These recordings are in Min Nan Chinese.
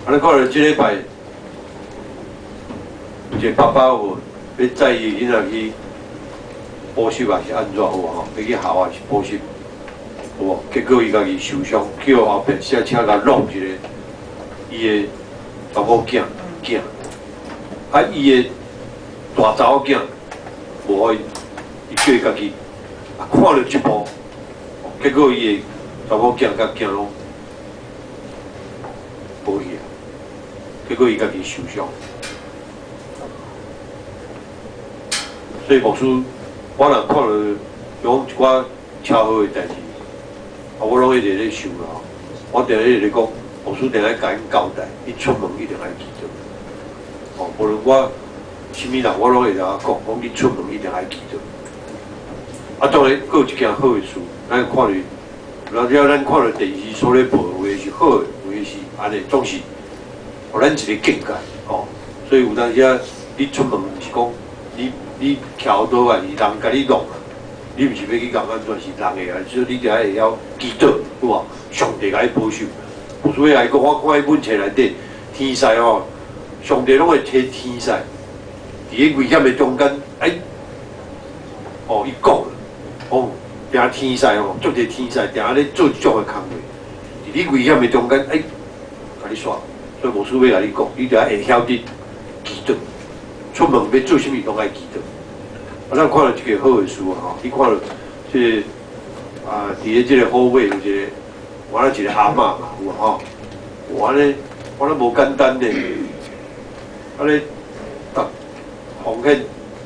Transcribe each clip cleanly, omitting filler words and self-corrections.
啊，你看著這禮拜有一個爸爸有欲載伊囡仔去補習還是按怎有無吼？欲去學校還是補習有無？結果伊家己受傷，去予後壁車車共挵一個伊的查某囝囝，啊伊的大查某囝無予伊，伊叫伊家己啊看著這部，結果伊的查某囝佮囝攏無去啊，結果伊家己受傷。所以牧師，我若看著講一寡車禍的代誌，啊，我攏一直咧想啦吼。我定一直咧講，牧師定愛共𪜶交代，你出門一定愛祈禱。哦，無論我啥物人，我攏會共講，講你出門一定愛祈禱。啊，當然，閣有一件好的事，咱看著，有當時咱看著電視所咧報，有的是好的，有的是按呢，總是予咱一個警戒，吼。所以有當時啊，你出門毋是講你徛倒啊，是人共你弄啊，你毋是欲去共按怎，是人會啊，所以你著愛會曉祈禱，有無？上帝共你保守。牧師來講，我看彼本冊內底，天使吼，上帝攏會提天使，佇咧危險的中間，哎，哦，伊講，哦，定天使吼，足濟天使定咧做這種的工課，佇你危險的中間，哎，共你煞。所以牧師欲共你講，你著愛會曉得祈禱，出門欲做啥物攏愛祈禱。啊，咱看著一個好的事啊，吼，你看著這個啊，佇咧這個好尾有一個，我咧一個阿嬤嘛，有無吼？有按呢，我咧無簡單呢，按呢，逐奉獻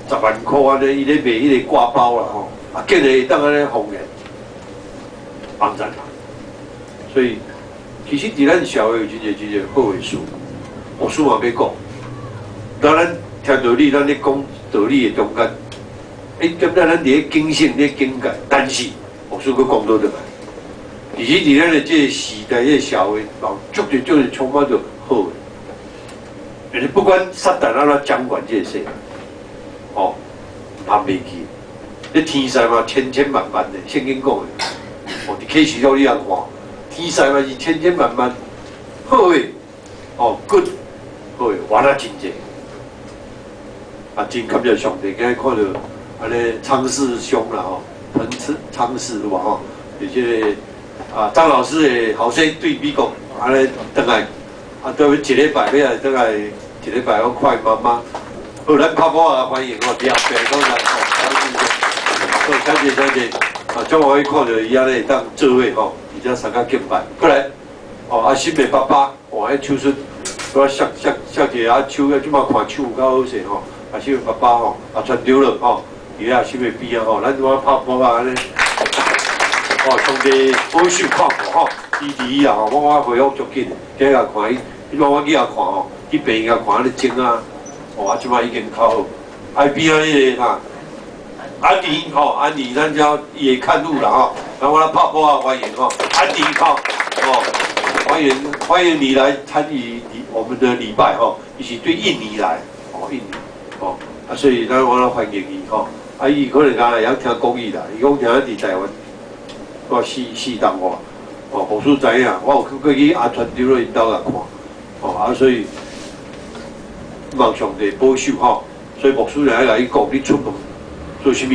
10萬箍按呢，伊咧賣彼個掛包啦吼，啊，竟然會當按呢奉獻，幫贊啦。所以，其實佇咱社會有真濟真濟好的事，牧師嘛欲講，當咱聽道理，咱咧講道理的中間，欸，敢若咱佇咧警醒、咧警戒，但是牧師閣講倒轉來，其實佇咱的這個時代、這個社會，嘛足濟足濟充滿著好的，就是不管撒旦按怎掌管這個世界，哦，毋通袂記，這天使嘛千千萬萬的，聖經講的，哦，佇啟示錄你也看，天使嘛是千千萬萬好的，哦，good，好的，原來真濟，啊，真感謝上帝，今日看著按呢昌世兄啦吼，彭昌世有無吼？就這個啊，張老師的後生對美國按呢轉來，啊，對一禮拜欲來轉來一禮拜，我看伊媽媽，好，咱拍鼓仔歡迎吼，佇後壁講來吼，好，感謝感謝，啊，足歡喜看著伊按呢會當做伙吼，而且參加敬拜，過來，哦，阿新的爸爸，哇，彼手術，我削削削一下啊手，啊，這馬看手有較好勢吼，阿新的爸爸吼，啊，傳長了吼，佇阿新的邊仔吼，咱這馬拍鼓仔按呢，哦，上帝保守看顧吼，支持伊啦吼，我恢復足緊，今日看伊，彼擺我去遐看吼，去病院遐看咧整啊，哦，啊，這馬已經較好。啊，邊仔彼個哈，安妮吼，安妮，咱遮伊會看路啦吼，來我來拍鼓仔歡迎吼，安妮吼，哦，歡迎歡迎你來參與我們的禮拜吼，伊是對印尼來，哦，印尼，哦，啊，所以咱我來歡迎伊吼，啊，伊可能敢會曉聽國語啦，伊講聽佇台灣。我四四冬話，哦，牧師知影，我有去過去阿傳長老𪜶兜共看，哦，啊，所以望上帝保守吼，所以牧師來共你講，你出門做啥物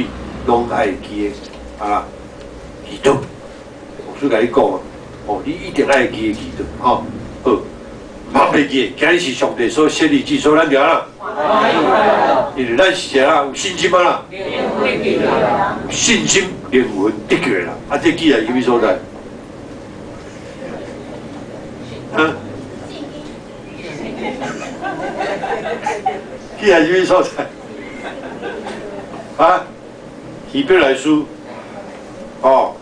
攏愛會記的，啊，祈禱，牧師共你講啊，哦，你一定愛會記得祈禱，吼，好，毋通袂記，今日是上帝所設立之所，咱就按怎？因為咱是啥有信心啊啦，有信心靈魂得救的人，啊，這記載啥物所在？啊？記載啥物所在？啊？希伯來書，哦，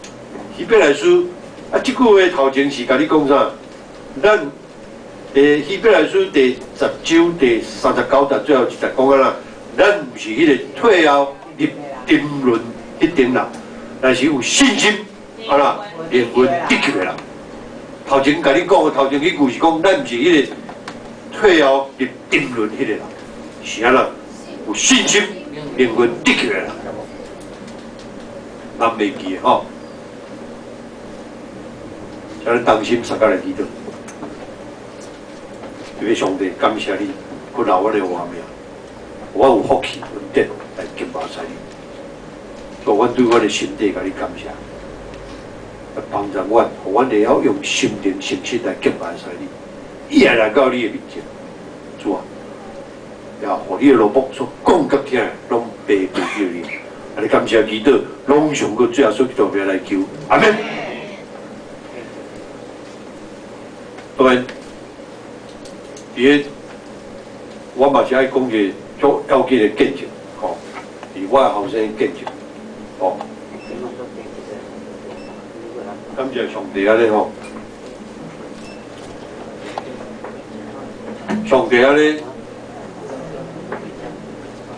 希伯來書，啊，這句話頭前是共你講啥？咱第希伯來書第10章第39節最後一節講啊啦，咱毋是彼個退後入沉淪彼等人，但是有信心啊啦，靈魂得救的人。頭前共你講的頭前彼句是講，咱毋是彼個退後入沉淪彼個人，是按怎？有信心靈魂得救的人，咱袂記的吼。請咱同心相共來祈禱。特別上帝感謝你，閣留阮的活命，我有福氣恩典來敬拜你，所以阮對阮的心底共你感謝，來幫助阮，予阮會曉用心靈誠實來敬拜你，伊會來到你的面前，主啊，也予你的奴僕所講佮聽的，攏白白叫你，啊！你感謝祈禱，攏上過主耶穌基督名來求，阿門。當然，佇個我嘛是愛講一個足要緊的見證，吼，是我的後生見證，吼。感謝上帝按呢吼，上帝按呢，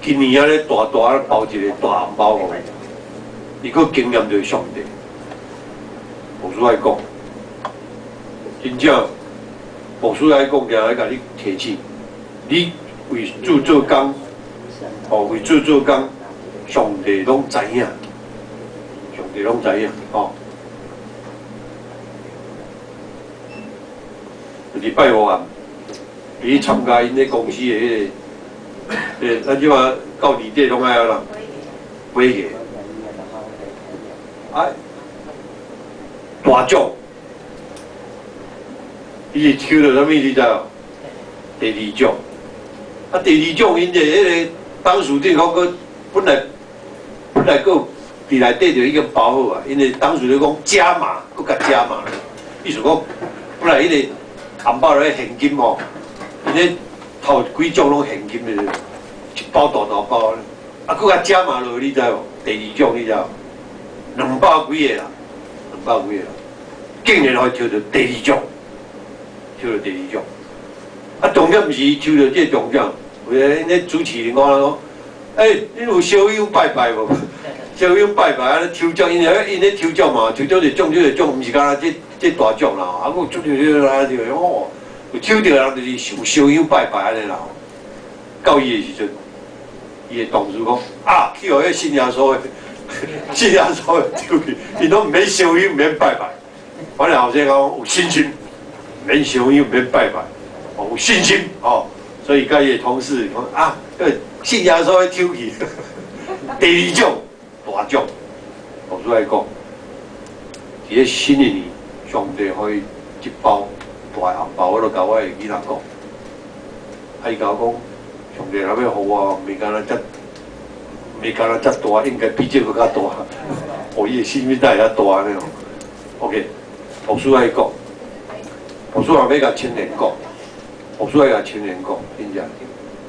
今年按呢大大包一個大紅包予伊，伊閣經驗著上帝。牧師愛講，真正牧師愛講，定愛共你提醒，你為主做工，哦，為主做工，上帝攏知影，上帝攏知影，吼。禮拜五暗，去參加𪜶咧公司的彼個，咱這馬到年底攏愛按怎？尾牙。啊，大獎，伊是抽著啥物你知無？第二獎。啊，第二獎𪜶的彼個董事長講，閣本來本來閣有佇內底就已經包好啊，𪜶的董事長講加碼，閣共加碼，意思講本來彼個紅包內現金吼，𪜶咧頭幾獎攏現金的，一包大大包，啊，閣共加碼落去，你知無？第二獎你知無？兩百幾个啦，兩百幾個啦，竟然予伊抽著第二獎，抽著第二獎。啊，重點毋是伊抽著這個中獎，有个𪜶咧主持人講講，欸，恁有燒香拜拜無？燒香拜拜按呢抽獎，𪜶咧𪜶咧抽獎嘛，抽獎就中這個獎，毋是干焦這這大獎啦。啊，閣抽著這個啊，就哦，有抽著人就是有燒香拜拜按呢啦。到伊的時陣，伊的同事講啊，去予彼信耶穌的，信耶穌的抽去，𪜶攏毋免燒香，毋免拜拜。反正後生講有信心，毋免燒香，毋免拜拜，哦，有信心哦。所以佮伊的同事講啊，信耶穌的抽去，第二獎大獎。老實來講，佇咧新一年，上帝予伊一包大紅包，我就共我的囡仔講，啊，伊共我講，上帝若欲予我，袂干焦遮，袂干焦遮大，應該比這閣較大。哦，伊的信心才會遐大按呢吼。OK，牧師愛講，牧師也欲共青年講，牧師愛共青年講，真正，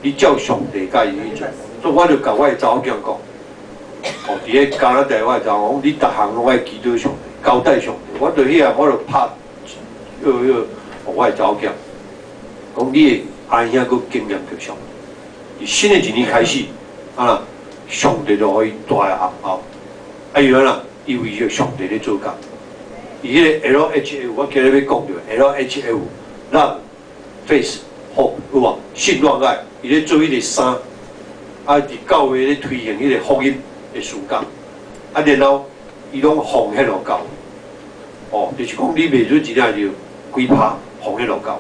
你照上帝佮意去做，所以我就共我的查某囝講，哦，佇咧加拿大我的查某講，你逐項攏愛祈禱上帝，交代上帝。我就遐，我就拍，彼個，我的查某囝，講你的阿兄閣經驗著上帝，新的一年開始，啊，上帝就予伊大的紅包，啊，伊按怎？伊為著上帝咧做工。伊彼個 L H F，我今日欲講著 L H F，Love Faith Hope，有無？信望愛，伊咧做彼個衫，啊，佇教會咧推行彼個福音的事工，啊，然後伊攏奉獻予教會，哦，就是講你賣出錢來就幾趴奉獻予教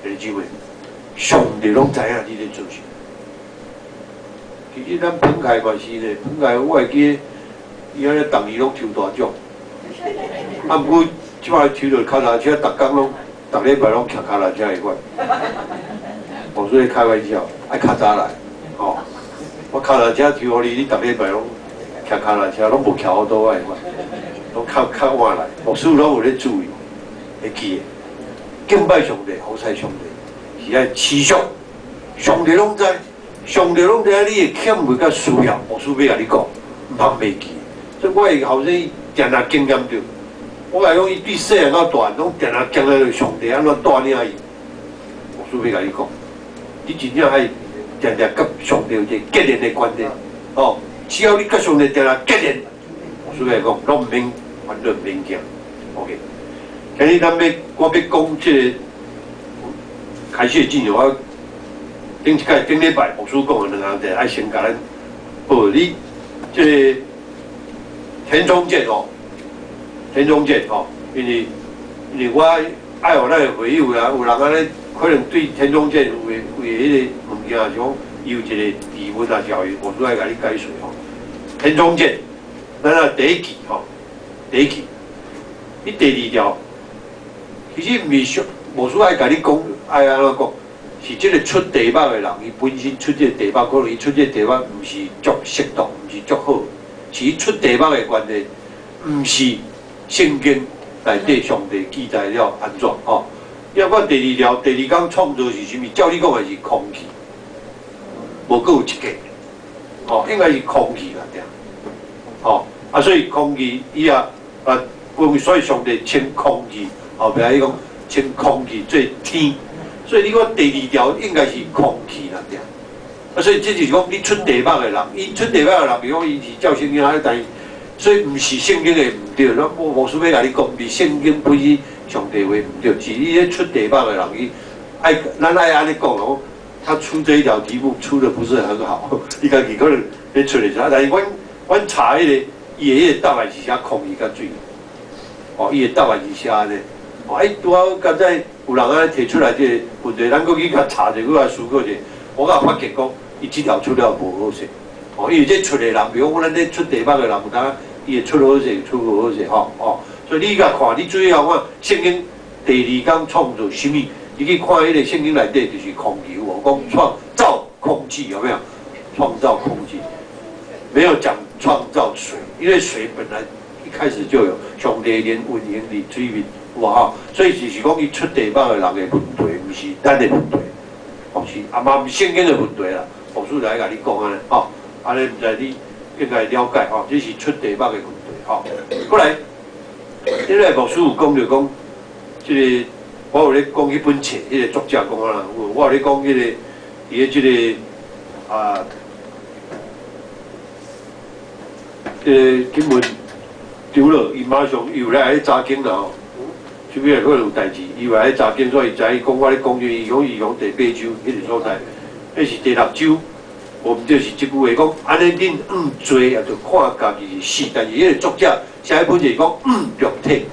會，弟兄姊妹，上帝攏知影你咧做啥。其實咱彭凱嘛是呢，彭凱我會記得，伊按呢逐年攏抽大獎。啊，毋過這擺抽著跤踏車，逐工攏，逐禮拜攏騎跤踏車會款。我說開玩笑，愛較早來，吼！我跤踏車抽予你，你逐禮拜攏騎跤踏車，攏無騎好倒會款，攏較較晚來。牧師攏有咧注意，會記得。敬拜上帝，服侍上帝，是愛持續。上帝攏知，上帝攏知影你的欠缺佮需要，牧師欲共你講，毋通袂記。所以我的後生定定經驗著，我共伊講，伊對細漢到大漢，攏定定經驗著上帝按怎帶領伊。牧師欲共你講，你真正愛定定佮上帝有一個結連的關係，哦，只要你佮上帝定定結連，牧師欲講，攏毋免煩惱，毋免驚。OK，今日咱欲我欲講這個開始之前，我頂一擺頂禮拜牧師講的兩項代，愛先共咱報你這個。田中健哦，田中健哦，因為因為我愛予咱的會友啦，有人按呢可能對天中箭有的有的彼个物件是講，伊有一個疑問啊，教育，我都愛共你解說吼。天中箭，咱啊第一句吼，第一句，你第二條，其實毋是說，無需愛共你講，愛按怎講，是這個出題目的人，伊本身出這個題目，可能伊出這個題目毋是足適當，毋是足好，是伊出題目的關係，毋是聖經內底上帝記載了按怎吼。你若看第二條，第二工創造是啥物？照你講的是空氣，無閣有一個，吼，應該是空氣啦，對。吼，啊，所以空氣伊也啊，所以上帝稱空氣，後壁伊講稱空氣做天，所以你看第二條應該是空氣啦，對。啊，所以這就是講你出題目的人，伊出題目的人，比如講伊是照聖經啊，但所以毋是聖經的毋對，咱無無需欲共你講，毋是聖經本身上帝話毋對，是你咧出題目的人，伊愛咱愛按呢講哦，他出這一條題目出得不是很好，伊家己可能咧出的時，但是阮查彼個伊的彼個答案是寫空氣佮水，哦，伊的答案是寫按呢，哦，哎，拄好剛才有人按呢提出來這個問題，咱閣去共查者，閣來思考者，我才發覺講，伊這條出了無好勢，哦，因為這出的人，比如講咱咧出題目的人，有當伊會出好勢，出無好勢，吼，哦，所以你共看，你注意看聖經第二工創造啥物？你去看彼個聖經內底就是空氣，有無？講創造空氣有沒有？創造空氣，沒有講創造水，因為水本來一開始就有，上帝連運行佇水面，有無吼？所以就是講伊出題目的人的問題，毋是咱的問題，哦是啊嘛毋是聖經的問題啦。牧師來共你講按呢，吼，按呢毋知你應該了解吼，這是出題目的問題吼。過來，這個牧師有講著講，這個我有咧講彼本冊，彼個作者講啊，我有咧講彼個佇咧這個啊，這個經文丟了，伊馬上又來查經啦吼。這邊可能有代誌，伊來查經，所以知伊講我咧講，伊講第八章彼個所在，彼是第六章，無毋對是這句話講，按呢恁毋罪也就看家己是死，但是彼個作者寫彼本就是講毋肉體，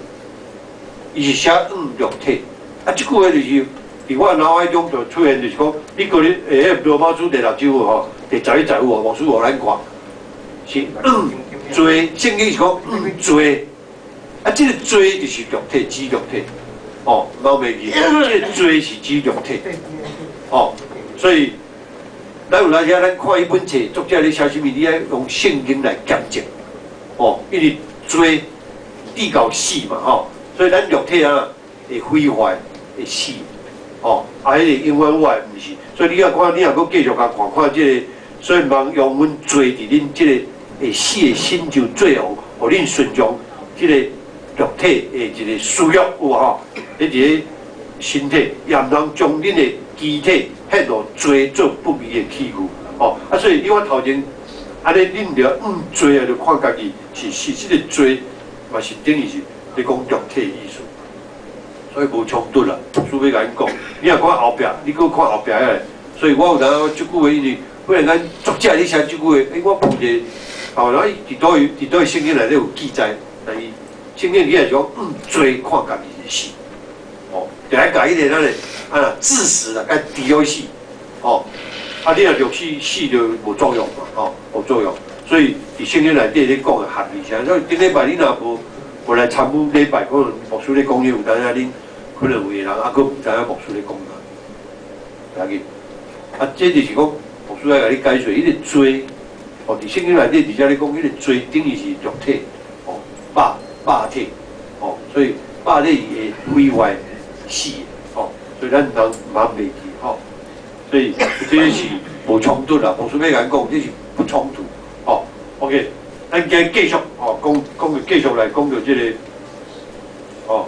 伊是寫毋肉體，啊，這句話就是佇我腦海中就出現，就是講，你閣咧彼個羅馬書第六章吼，第11、15牧師予咱看，是毋罪，聖經是講毋罪。啊，這個罪就是肉體，指肉體，哦，老袂記，這個罪是指肉體，哦，所以咱有當時咱看彼本冊，作者咧寫啥物，你愛用聖經來檢證，哦，因為罪至到死嘛，吼，所以咱肉體啊會毀壞，會死，哦，啊，彼個永遠我的毋是，所以你若看，你若閣繼續共看看這個，所以毋通用阮罪佇恁這個會死的身就做王，予恁順從這個肉體的一個私欲有無吼？彼一個身體，也毋通將恁的肢體獻予罪做不義的器具，吼！啊，所以你看頭前，按呢恁著毋罪啊，就看家己是死，這個罪嘛是等於是咧講肉體的意思，所以無衝突啦。除非共𪜶講，你若看後壁，你閣看後壁遐個，所以我有當這句話，因為忽然間作者咧寫這句話，欸，我碰一個，哦，然後伊佇佗位聖經內底有記載，但伊。聖經裡來講，毋罪看家己是死，哦，就愛共彼個咱的啊，致死啦，共治予死，哦，啊，你若著死死就無作用嘛，吼，無作用。所以佇聖經內底咧講的含義啥，所以頂禮拜你若無來參與禮拜，可能牧師咧講有當陣恁可能有的人猶閣毋知影牧師咧講啥，了解？啊，這就是講牧師愛共你解說，彼個罪，哦，佇聖經內底佇遮咧講，彼個罪等於是肉體，哦，肉。肉體，哦，所以肉體會毀壞死，哦，所以咱毋通毋通袂記，吼，所以這是無衝突啦，牧師欲共𪜶講，這是不衝突，吼，OK，咱今日繼續，吼，講講繼續來講著這個，哦，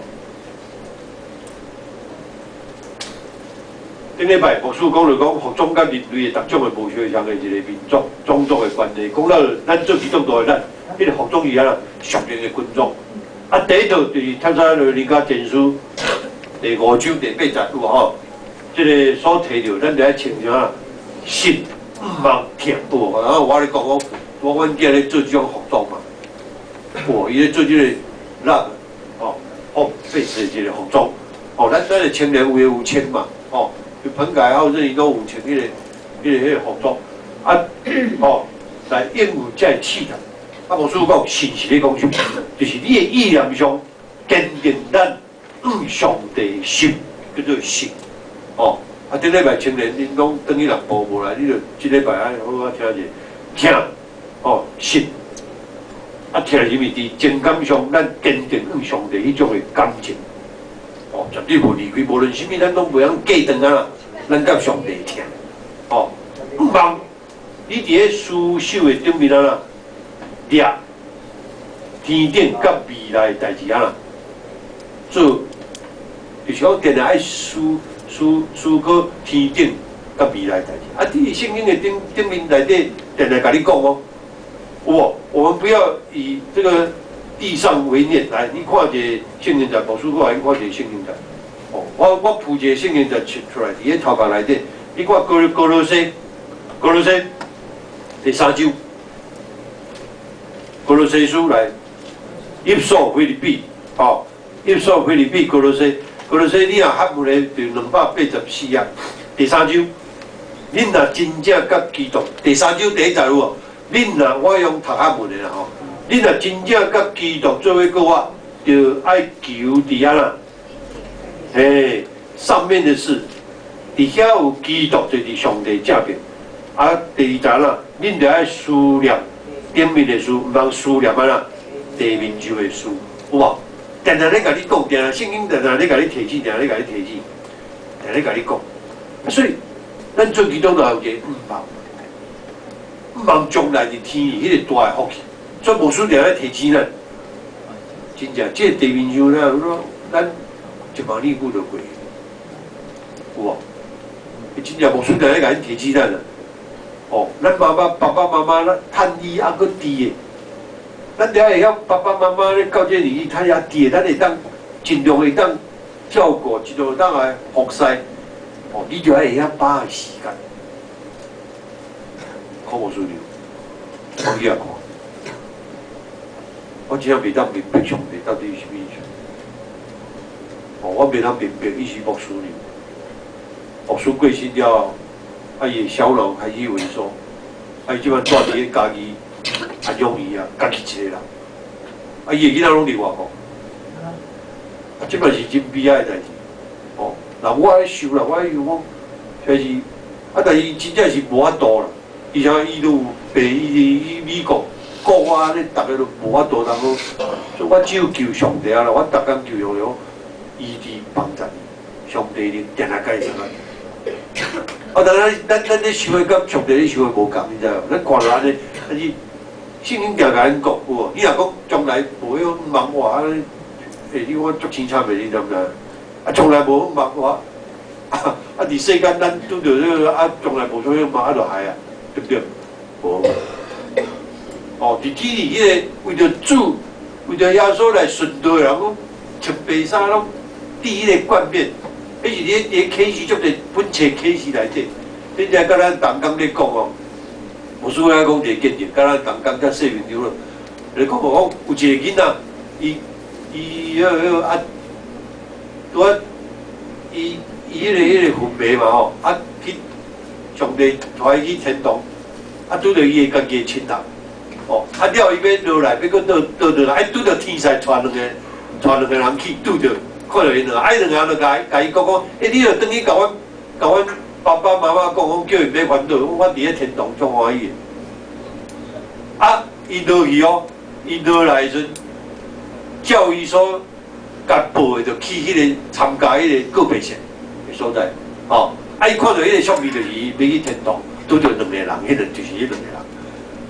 頂禮拜牧師講著講服裝佮人類的逐種的無相像的一個民族種族的關係，講到咱做基督徒的咱。彼個服裝是按怎屬靈的軍裝，啊，第一套就是帖撒羅尼迦前書第五章第八節有無吼？這個所提著，咱就愛穿啥？信、望、疼有無？然後我咧講講，我阮囝咧做這種服裝嘛，有伊咧做這個 love 哦，哦，face 的這個服裝，哦，咱的青年有的有穿嘛，哦，彭凱浩這裡攏有穿彼個服裝，啊，哦，來應付這個試探。啊，牧師講，信是咧講啥？就是你的意念上堅定咱向上帝的心，叫做信。哦，啊，頂禮拜青年𪜶攏轉去南部無來，你就這禮拜愛好好聽者，聽，哦，信。啊，疼是啥物？佇情感上，咱堅定向上帝彼種的感情，哦，絕對無離開。無論啥物，咱攏袂曉隔斷啊啦。咱佮上帝疼，哦，毋茫，你佇咧思想的頂面啊啦，掠天頂佮未來的代誌啊啦，做，就是講定定愛思考天頂佮未來的代誌。啊，佇聖經的頂面內底，定定共你講哦。有無？我們不要以這個地上為念。來，你看一个聖經節，牧師我予你看一个聖經節。哦，我鋪一个聖經節出來，佇咧頭殼內底。你看歌羅西，歌羅西第三章，歌羅西書來，以弗所腓立比，哦，以弗所腓立比歌羅西，歌羅西你若合文的就284頁，第三章，恁若真正佮基督，第三章第一節有無？恁若我用讀合文的啦吼，恁若真正佮基督做伙過活，就愛求佇遐啦，嘿，上面的事，佇遐有基督坐佇上帝正邊。啊，第二節啦，恁著愛思念頂面的事，毋通思念按怎地面上的事，有無？定定咧共你講，定定聖經定定咧共你提醒，定定咧共你提醒，定咧共你講。所以，咱做基督徒有一個毋茫。毋茫將來佇天彼個大的福氣，所以牧師定咧提醒咱，真正這個地面上咧，咱一萬年久就過，有無？真正牧師定咧共恁提醒咱啊！哦，咱媽媽、爸爸媽媽咱趁伊猶閣佇的，咱著愛會曉爸爸媽媽咧到這個年紀，趁伊猶佇的，咱會當盡量會當照顧，盡量會當來服侍。哦，你著愛會曉把握時間。看無輸了，我去遐看，我真正袂當明白上帝到底是啥物意思。哦，我袂當明白伊是牧師呢。牧師過身了後，啊，伊的小腦開始萎縮，啊，伊這擺住佇咧家己安養院啊，家己一個人。啊，伊的囡仔攏佇外國。啊，這擺是真悲哀的代誌。哦，那我咧想啦，我咧想講，確實，啊，但是真正是無法度啦。而且伊都有病，伊佇美國，國我咧，逐个都無法度通好，所以我只有求上帝啊啦，我逐工求上帝，醫治幫助伊，上帝定定共伊相共。啊，但咱咧想的佮上帝咧想的無仝，你知無？咱看著按呢，啊是聖經定共咱講有無？你若講將來無彼種茫我，按呢，欸，你我足凄慘的，你知毋知？啊，從來無茫我，啊啊！佇世間咱拄著這個啊，從來無啥物茫啊，就害啊，對不對？無。哦，佇天裡彼個為著主，為著耶穌來殉道的人，講穿白衫攏戴彼個冠冕，彼是佇啟示足濟本冊啟示內底。恁遮佮咱同工咧講哦，牧師愛講一個見證，佮咱同工遮細朋友咯，咧講講有一個囡仔，伊伊彼啊，拄仔伊伊彼個昏迷嘛吼，啊去上帝帶伊去天堂，啊拄著伊的家己的親人，哦，啊了伊欲落來，欲閣倒倒落來，啊拄著天使帶兩個人去，拄著看著𪜶兩個，啊彼兩個人就共伊講講，欸，你著轉去共阮爸爸媽媽講，講叫伊免煩惱，我佇咧天堂足歡喜的。啊，伊落去哦，伊落來的時陣，照伊所共報的，就去彼個參加彼個告別式的所在，吼。啊，伊看著彼個相片，就是伊欲去天堂，拄著兩個人，彼個就是彼兩個人，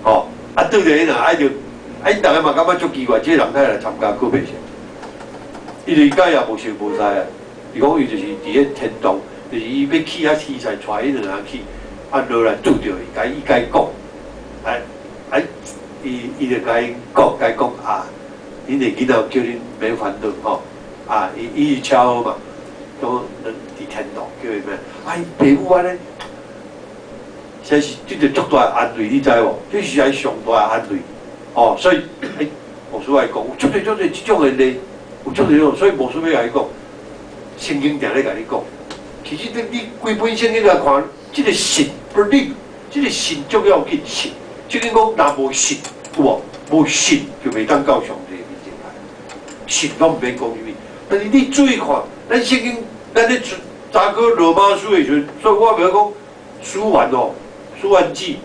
吼。啊，拄著彼兩個，啊就，啊𪜶逐个嘛感覺足奇怪，這個人哪會來參加告別式？伊就伊佮也無熟無似啊。伊講伊就是佇咧天堂，就是伊欲去遐天使帶彼兩個人去，啊落來拄著伊，共伊講，啊啊，伊就共𪜶講，共伊講啊，恁的囡仔叫恁免煩惱吼，啊，伊是車禍嘛，都佇天堂叫伊免，啊，伊爸母按呢，實在是這個足大的安慰，你知無？這是愛上大的安慰，哦，所以，欸，牧師來講，有足濟足濟這種的例，有足濟種，所以牧師欲共你講，聖經定咧共你講，其實你規本聖經來看，這個信 believe，這個信足要緊信。聖經講，若無信，有無？無信就袂當到上帝面前來。信攏毋免講啥物，但是你注意看，咱聖經，咱咧查考羅馬書的時陣，所以我袂講書完哦，書完記，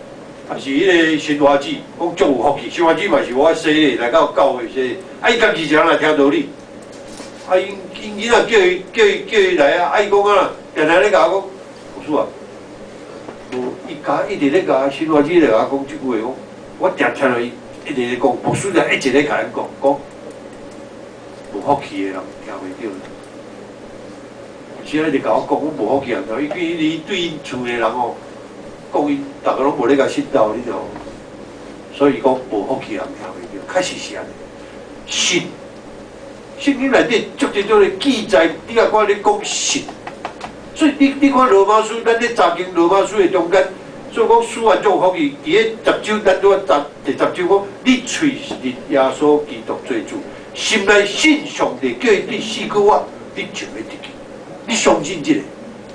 還是彼個新華記，講足有福氣。新華記嘛是我洗禮來到教會洗，啊伊家己一個人來聽道理，啊𪜶𪜶囡仔叫伊來啊，啊伊講啊，定定咧共我講，牧師啊，無伊共一直咧共新華記咧共我講這句話，講我定聽著伊一直咧講，牧師就一直咧共咱講，講無福氣的人聽袂著。是啊，一直共我講，我無福氣人，伊伊對𪜶厝的人哦，講𪜶逐个攏無咧共信道，你知無？所以講無福氣人聽袂著，確實是按呢。信，聖經內底足濟足濟記載，你若看咧講信，所以你看羅馬書，咱咧查經羅馬書的中間，所以講書完足有福氣，佇咧十章，咱拄仔十第十章講，你喙認耶穌基督做主，心內信上帝叫伊對死閣活，你就欲得救。你相信這個，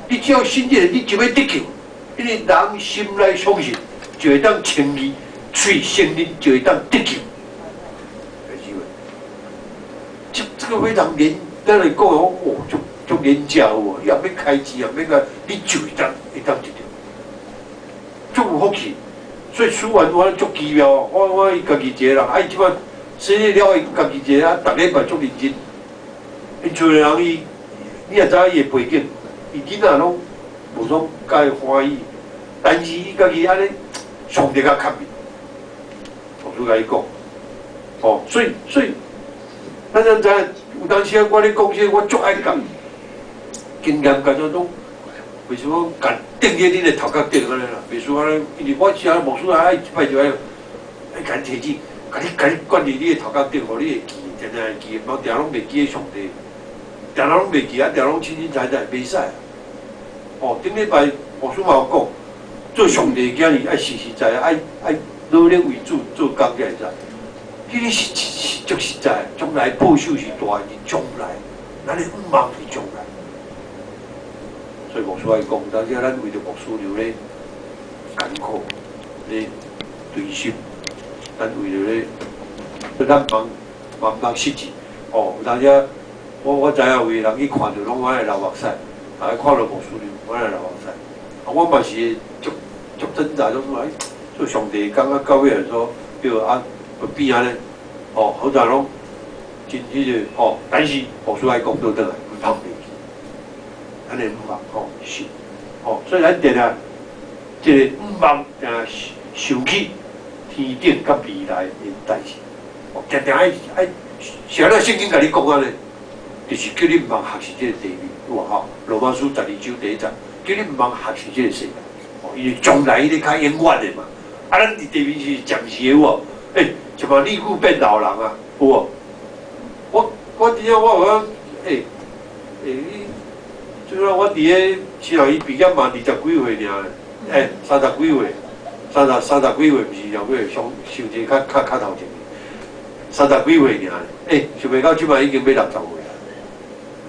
你只要信這個，你就欲得救。因為人心內相信，就會當稱義；喙承認，就會當得救。是無？這個非常廉，咱來講哦，足足廉價有無？你也免開錢，也免個，你就會當得著，足有福氣。所以書完我足奇妙，我伊家己一個人，啊伊這擺洗禮了，伊家己一個啊，逐禮拜足認真。𪜶厝的人伊。你也知影伊的背景，伊囡仔攏無創佮伊歡喜，但是伊家己按呢，上帝較較面，牧師共伊講，哦，所以，咱咱知影有當時我咧講這個，我足愛講經驗，共做講，為什麼共釘佇恁的頭殼頂按呢啦？袂輸按呢，因為我是牧師愛一擺就愛愛共你提醒，共你灌佇你的頭殼頂，予你會記，定定會記，無定攏袂記得上帝。定定攏袂記啊，定攏清清彩彩，袂使。哦，頂禮拜牧師嘛有講，做上帝囝兒愛實實在在，愛努力為主做工才會使。彼個是足實在，將來報酬是大的，將來，咱的向望是將來。所以牧師愛講，當時咱為著牧師娘咧艱苦咧追心，咱為著咧，咱茫茫茫失志。哦，有當時我知影有的人去看著攏我會流目屎，啊，看著牧師娘，我會流目屎。啊，我嘛是足足掙扎，種哎，做上帝感覺到尾來說，叫啊變按呢，哦，好在攏真彼個哦，但是牧師愛講倒轉來，毋通袂記，咱的向望吼是，哦，所以咱定定這個向望定定想起天頂佮未來的代誌，哦，定定愛愛，啥咧聖經共你講按呢？就是叫你毋通學習這個地面，有無吼？羅馬書12章第一節，叫你毋通學習這個世界，哦，因為將來彼個較永遠的嘛。啊，咱佇地面是暫時的有無？欸，一萬年久變老人啊，有無？我真正我有講，欸欸，你，就講我佇咧新南伊畢業嘛，二十幾歲爾，欸，三十幾歲，三十幾歲，毋是二十幾歲，上想一個較頭前，三十幾歲爾，欸，想袂到這擺已經欲60歲啊！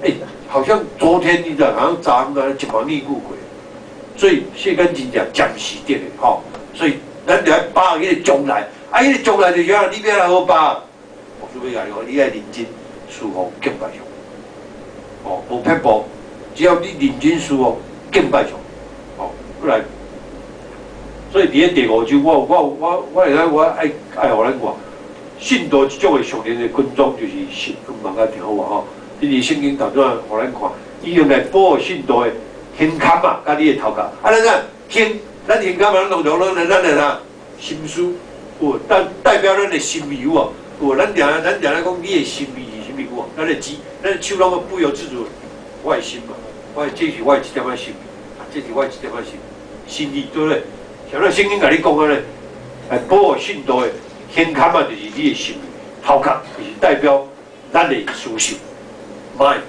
欸，好像昨天你知，好像昨昏按呢一萬年久過，所以世間真正暫時的吼，所以咱著愛把握彼個將來，啊，彼個將來就是啥？你欲按怎好把握？牧師欲共你講，你愛認真事奉敬拜上帝，哦，無撇步，只要你認真事奉敬拜上帝，哦，過來。所以佇咧第五章，我會使我愛予咱看，信徒這種的屬靈的軍裝就是信向望較聽好無吼？你佇聖經頭拄仔予咱看，伊用來保護信徒的胸坎啊，佮你的頭殼。啊，咱看胸，咱胸坎啊，咱通常攏咱的啥心思，有代表咱的心意有無？有，咱定定講你的心意是啥物有無？咱的指，咱的手攏不由自主，我的心嘛，我的這是我的一點仔心意，啊，這是我的一點仔心心意，對不對？像咱聖經共你講按呢，來保護信徒的胸坎啊，就是你的心意，頭殼就是代表咱的思想，mind，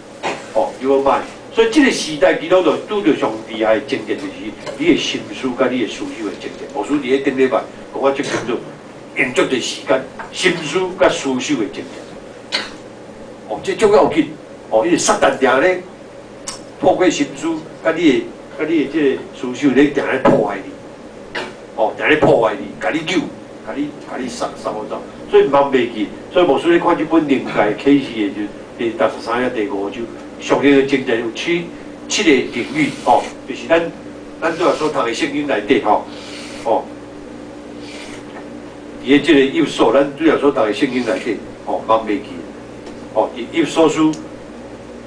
哦，your mind。所以這個時代基督徒拄著上厲害的爭戰，就是你的心思佮你的思想的爭戰。牧師佇咧頂禮拜講我足清楚，用足濟時間，心思佮思想的爭戰。哦，這足要緊。哦，因為撒旦定咧透過心思，佮你的這个思想咧定咧破壞你，哦，定咧破壞你，共你扭，共你殺殺我走，所以毋通袂記。所以牧師咧看這本靈界啟示的時陣，第13頁第五章，屬靈的征戰有七個領域，哦，就是咱主要所讀的聖經內底，吼，哦，佇咧這个以弗所，咱主要所讀的聖經內底，哦，毋通袂記，哦，佇以弗所書，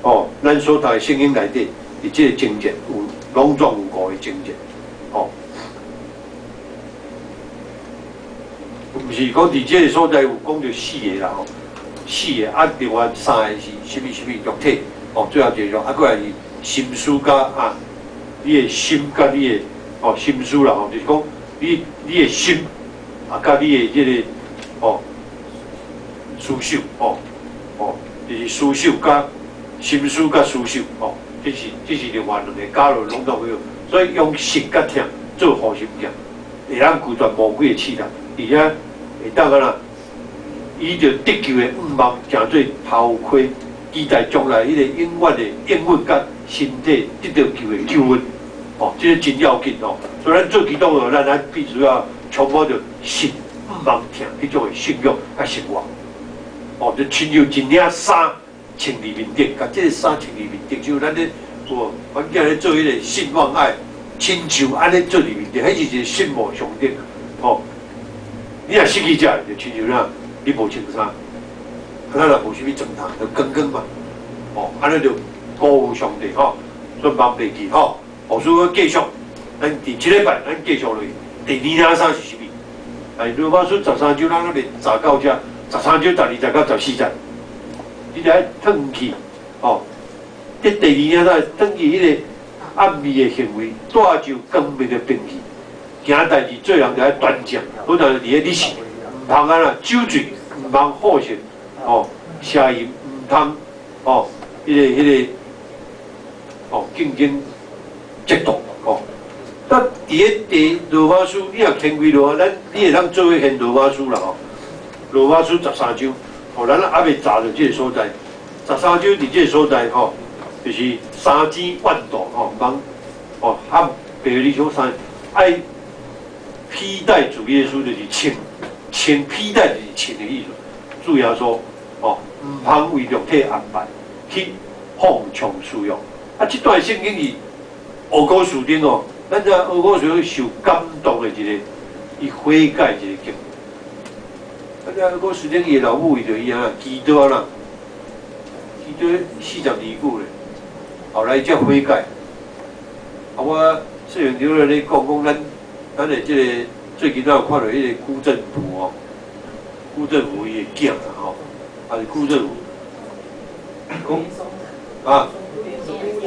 哦，咱所讀的聖經內底，佇這个情節有攏總有五個情節，哦，毋是講佇這个所在有講著四个啦，吼，四个啊，另外三个是啥物啥物肉體，哦，最後一個啊，閣來是心思佮啊，你的心佮你的哦心思啦，吼，就是講你的心啊，佮你的這个哦思想，哦哦，就是思想佮心思佮思想，哦，這是另外兩个加落攏總有，所以用實佮疼做護心鏡，會當拒絕魔鬼的試探，而且會當按怎，以著得救的願望，成做頭盔，期待將來彼个永遠的應允佮身體得著救的救恩，哦，這个真要緊哦。所以咱做基督徒，咱必須要充滿著信、望、疼彼種的信仰佮生活。哦，就親像一領衫穿佇面頂，共這个衫穿佇面頂，就咱咧有阮囝咧做彼个信望愛，親像按呢做佇面頂，彼是一个信望上頂。哦，你若失去這个，就親像啥，你無穿衫，啊，咱若無啥物裝扮，就光光嘛。哦，按呢就辜負上帝吼，所以毋通袂記吼。牧師閣繼續，咱佇這禮拜咱繼續落去。第二領衫是啥物？哎，羅馬書13章，咱還袂查到遮，13章12節到14節，你著愛褪去，吼。這第二領衫褪去彼个暗暝的行為，帶就光明的兵器，行代誌做人著愛端正，好但佇咧你是毋通按怎酒醉，毋通好色，吼，邪淫，毋通，吼，彼个，吼，競爭嫉妒，吼。但佇咧第羅馬書，你若掀開羅，咱你會當做伙掀羅馬書啦吼。羅馬書十三章，吼，咱猶未查著這个所在。十三章佇這个所在吼，就是三支怨妒吼，毋通吼，含白你想三愛披戴主耶穌，就是穿穿披戴就是穿的意思。主耶穌吼，毋通為肉體安排去放縱私欲。啊，這段聖經是奧古斯丁哦，咱知奧古斯丁受感動的一个，伊悔改一个經。啊，這奧古斯丁伊的老母為著伊啊，祈禱啊啦，祈禱42年咧，後來才悔改。啊，我雖然著咧講講咱的這个最近咱有看著彼个辜振甫哦，辜振甫伊的囝啦吼，啊是辜振甫，講啊，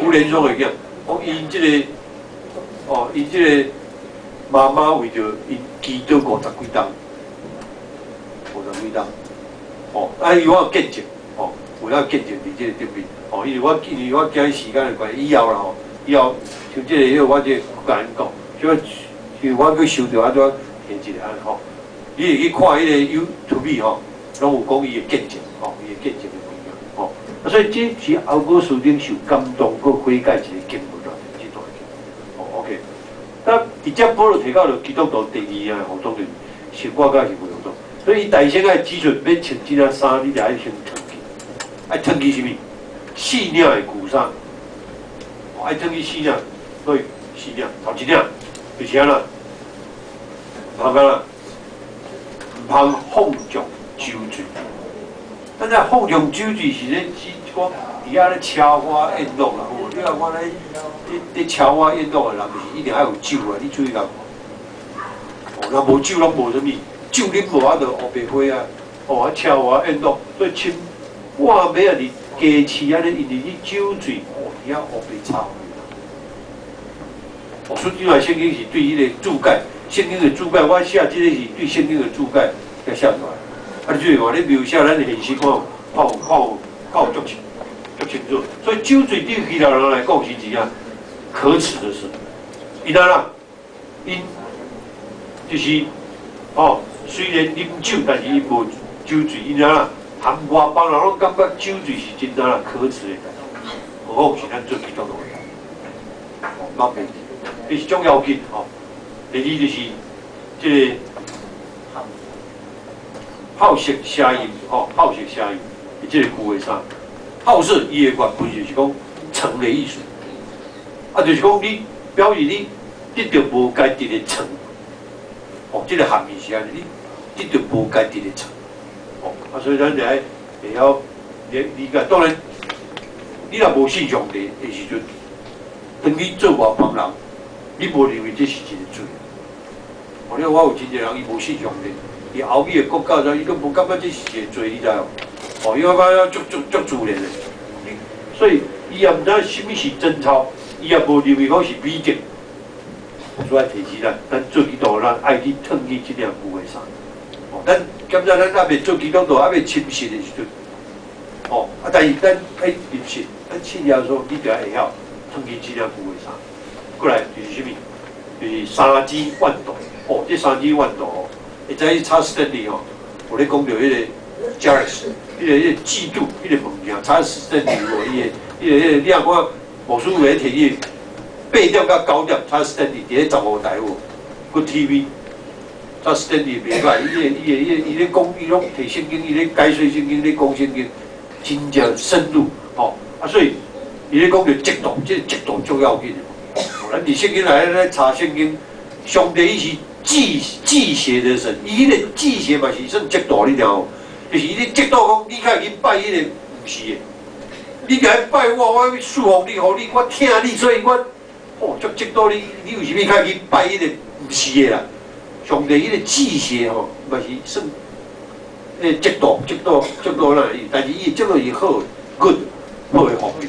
辜連松的囝，講𪜶這个，哦，𪜶這个媽媽為著𪜶祈禱50幾冬，50幾冬，哦，啊伊我有見證，哦，有影見證佇這个頂面，哦，因為我驚時間的關係，以後啦吼，以後像這個彼個我這個共𪜶講，所以像我閣收著按怎提一下按呢吼，你會去看彼个 YouTube 吼，攏有講伊的見證，吼，伊的見證的物件，吼，啊，所以這是奧古斯丁受感動閣悔改一个經文啦，這段經，哦，OK。那直接保羅提到著基督徒第二項服裝就是生活佮行為服裝，所以伊大先愛指出欲穿這領衫，你著愛先脫去，愛脫去啥物？四領的舊衫，愛脫去四領，所以四領頭一領就是按怎？毋通按怎？毋通放縱酒醉。咱這放縱酒醉是咧指講佇遐咧奢華宴樂啦，有無？你看我咧，咧奢華宴樂的人，就是一定愛有酒啊！你注意共？哦，若無酒攏無啥物，酒啉無啊，就烏白花啊！哦，啊奢華宴樂，所以穿半暝啊，佇街市按呢，因為你酒醉，哦，佇遐烏白吵。哦，所以來聖經是對彼个注解，聖經的注解，我寫這个是對聖經的注解才寫出來。啊，你注意看，你描寫咱現實看有看有看有看有足清足清楚。所以酒醉對希臘人來講是一件可恥的事。𪜶按怎？𪜶就是哦，雖然啉酒，但是𪜶無酒醉。𪜶按怎？含外邦人攏感覺酒醉是真按怎可恥的代誌，何況是咱做基督徒的。茫袂記，這是種要緊吼。第二就是這個好色邪淫吼，好色邪淫，這個句話啥？好色伊的原本就是講床的意思，啊，就是講你表示你得著無該得的床，哦，這個含義是按呢，你得著無該得的床，哦，啊，所以咱就愛會曉理解。當然，你若無信上帝的時陣，當你做外邦人，你無認為這是一個罪。哦，你看我有真濟人，伊無信上帝，伊後尾的國家陣，伊都無感覺這是一個罪，你知無？哦，伊感覺足足足自然的。所以伊也毋知啥物是貞操，伊也無認為講是美德。所以提醒咱，咱做基督徒，咱愛去褪去這領舊的衫。哦，咱感覺咱猶未做基督徒，猶未親信的時陣，哦，啊，但是咱愛入信，咱信耶穌，你就愛會曉褪去這領舊的衫。過來就是啥物？就是三支怨妒。哦，這三支怨妒哦，會知查斯坦利吼，有咧講著彼個 jealous，彼個嫉妒，彼個物件，查斯坦利有無？伊個、彼個、彼個，你若看牧師會提伊8點到9點，查斯坦利佇咧15台有無？Good TV，查斯坦利袂歹，伊個、伊個、伊個、伊咧講，伊攏提聖經，伊咧解說聖經，咧講聖經，真正深入吼。啊，所以伊咧講著嫉妒，這個嫉妒足要緊的。咱佇聖經內咧查聖經，上帝伊是忌邪的神，伊彼個忌邪嘛是算嫉妒，你聽無？就是伊咧嫉妒講，你較會去拜彼個毋是的，你共來拜我，我賜福你，予你，我疼你，所以我哦足嫉妒你，你為啥物較去拜彼個毋是的啦？上帝彼個忌邪吼，嘛是算嫉妒、嫉妒、嫉妒啦，但是伊的嫉妒是好的，good 好的方面，